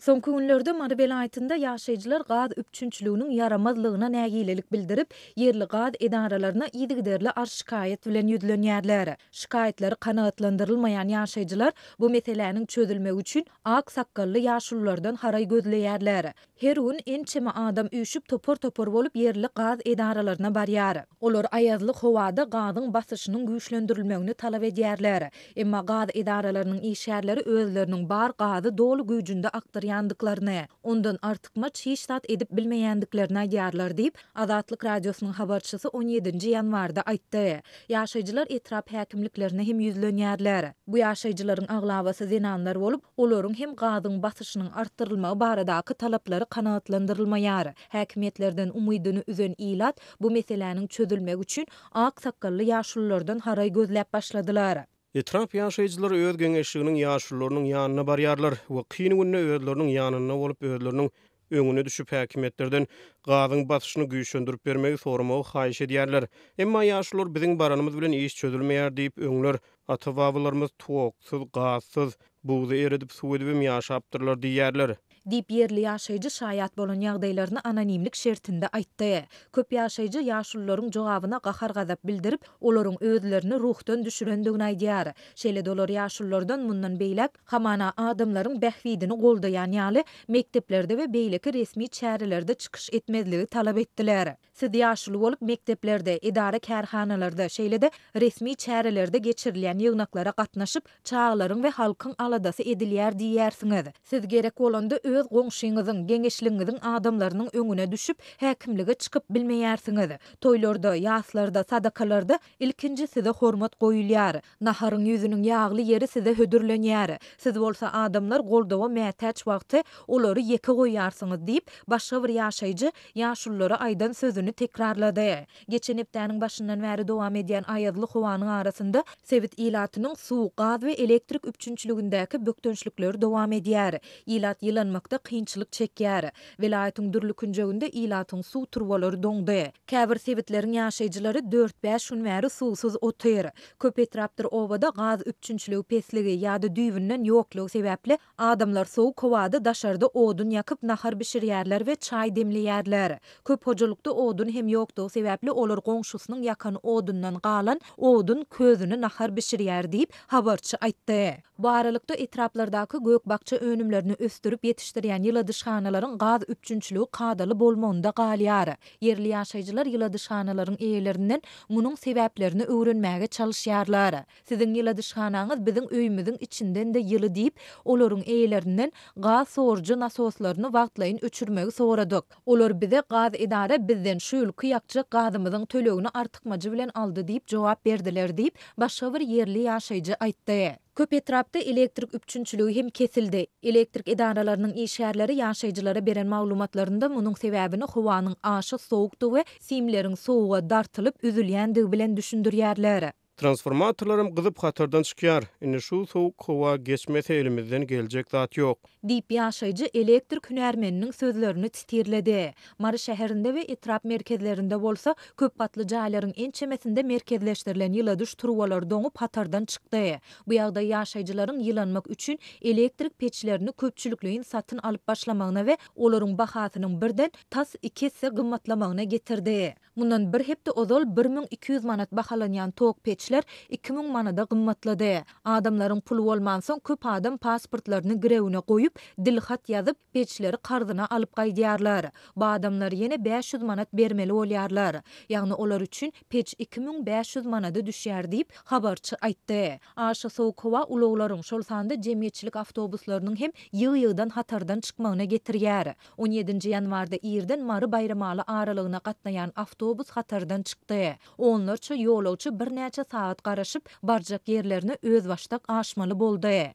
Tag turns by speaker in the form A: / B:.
A: Soňky günlerde Mary welaýatynda ýaşaýjylar gaz üpjünçiliginiň ýaramazlygyna nägilelik bildirip, ýerli gaz edaralaryna yzygiderli arz-şikaýat bilen ýüzlenýärler. Şikaýatlary kanagatlandyrylmaýan ýaşaýjylar bu meseläniň çözülmegi üçin ak sakgally ýaşululardan haraý gözleýärler. Her gün ençeme adam üýşüp topar-topar bolup ýerli gaz edaralaryna barýar. Olar aýazly howada gazyň basyşynyň güýçlendirilmegini talap edýärler. Emma gaz edaralarynyň işgärleri özleriniň bar gazy doly güýjünde akdyrýandyklaryny, ondan artykmaç hiç zat edip bilmeýändiklerini aýdýarlar diýip, Azatlyk Radiosynyň habarçysy on ýedinji ýanwarda aýtdy. Ýaşaýjylar etrap häkimliklerine hem ýüzlenýärler. Bu ýaşaýjylaryň aglabasy zenanlar bolup, olaryň hem gazyň basyşynyň artdyrylmagy baradaky talaplary kanagatlandyrylmaýar. Häkimiýetlerden umydyny üzen ilat bu meseläniň çözülmegi üçin ak sakgally ýaşululardan haraý gözläp başladylar.
B: Etrap ýaşaýjylary öz geňeşliginiň ýaşulularynyň ýanyna barýarlar we kyn günde özleriniň ýanynda bolup özleriniň öňüne düşüp häkimiýetlerden gazyň basyşyny güýçlendirip bermegi soramagy haýyş edýärler. Emma ýaşulular biziň baranymyz bilen iş çözülmeýär diýip öňler ata-babalarymyz toksuz, gazsyz, buzy eredip suw edibem ýaşapdyrlar diýýärler.
A: Diýip, ýerli ýaşaýjy şaýat bolan ýagdaýlaryny anonimlik şertinde aýtdy. Köp ýaşaýjy ýaşulularyň jogabyna gahar-gazap bildirip, olaryň özlerini ruhdan düşürendigini aýdýar. Şeýle-de olar ýaşululardan mundan beýläk, hamana, adamlaryň bähbidini goldaýan ýaly, mekdeplerde we beýleki resmi çärelerde çykyş etmezligi talap etdiler. Siz ýaşuly bolup mekdeplerde, edara-kärhanalarda, şeýle-de resmi çärelerde geçirilýän ýygnaklara gatnaşyp, çagalaryň we halkyň aladasy edilýär diýýärsiňiz. Siz gerek bolanda öz goňşyňyzyň, geňeşligiňiziň adamlarynyň öňüne düşüp, häkimlige çykyp bilmeýärsiňiz. Toýlarda, ýaslarda, sadakalarda ilkinji size hormat goýulýar. Naharyň ýüzüniň ýagly ýeri size hödürlenýär. Siz bolsa adamlar goldawa mätäç wagty olary ýeke goýýarsyňyz diýip, başga bir ýaşaýjy ýaşululara aýdan sözüni tekrarlady. Geçen hepdäniň başyndan bäri dowam edýän aýazly howanyň arasynda sebit ilatynyň suw, gaz we elektrik üpjünçiligindäki bökdençlikleri dowam edýär. Ilat ýylanmakda kynçylyk çekýär. Welaýatyň dürli künjeginde ilatyň suw turbalary doňdy. Käbir sebitleriň ýaşaýjylary dört-bäş gün bäri suwsuz otyr. Köp etrapdyr obada gaz üpjünçiligi pesligi ýa-da düýbünden ýoklugy sebäpli Adamlar sowuk howada daşarda odun ýakyp nahar bişirýärler we çaý demleýärler. Köp hojalykda odun hem ýokdugy sebäpli olar goňşusynyň ýakan odundan galan odun közüni nahar bişirýär diýip, habarçy aýtdy. Bu aralykda, etraplardaky gök-bakja önümlerini ösdürip ýetişdirýän ýyladyşhanalaryň gaz üpjünçiligi kadaly bolmagynda galýar. Ýerli ýaşaýjylar ýyladyşhanalaryň eýelerinden munuň sebäplerini öwrenmäge çalyşýarlar. Siziň ýyladyşhanaňyz biziň öýümiziň içinden-de ýyly diýip, olaryň eýelerinden gaz sorujy nasoslaryny wagtlaýyn öçürmegi soradyk. Olar bize gaz edara bizden şu ýylky ýakjak gazymyzyň tölegini artykmajy bilen aldy diýip jogap berdiler diýip, başga bir ýerli ýaşaýjy aýtdy. Köp etrapda elektrik üpjünçiligi hem kesildi. Elektrik edaralarynyň işgärleri ýaşaýjylara beren maglumatlarynda munuň sebäbini howanyň aşa sowukdygy we simleriň sowuga dartylyp üzülýändigi bilen düşündirýärler.
B: Transformatorlaram gyzyp hatardan çykýar. Indi şu sowuk howa geçmese elimizden geljek zat ýok.
A: Diýip, ýaşaýjy elektrik hünärmeniniň sözlerini titirledi. Mary şäherinde we etrap merkezlerinde bolsa, köp gatly jaýlaryň ençemesinde merkezleşdirilen ýyladyş turbalary doňup hatardan çykdy. Bu ýagdaý ýaşaýjylaryň ýylanmak üçin elektrik peçlerini köpçülikleýin satyn alyp başlamagyna we olaryň bahasynyň birden tas iki esse gymmatlamagyna getirdi. Mundan bir hepde ozal 1200 manat bahalanýan tok peçler 2000 manada gymmatlady. Adamlaryň puly bolmansoň, köp adam pasportlaryny girewine goýup, dilhat ýazyp, peçleri karzyna alyp gaýdýarlar. Bu adamlar ýene 500 manat bermeli bolýarlar. Ýagny olar üçin peç 2500 manada düşýär diýip, habarçy aýtdy. Aşa sowuk howa ulaglaryň, şol sanda jemgyýetçilik awtobuslarynyň hem ýygy-ýygydan hatardan çykmagyna getirýär. On ýedinji ýanwarda irden Mary-Baýramaly aralygyna gatnaýan awtobus hatardan çykdy. Onlarça ýolagçy birnäçe sagat garaşyp, barjak ýerlerine özbaşdak aşmaly boldy.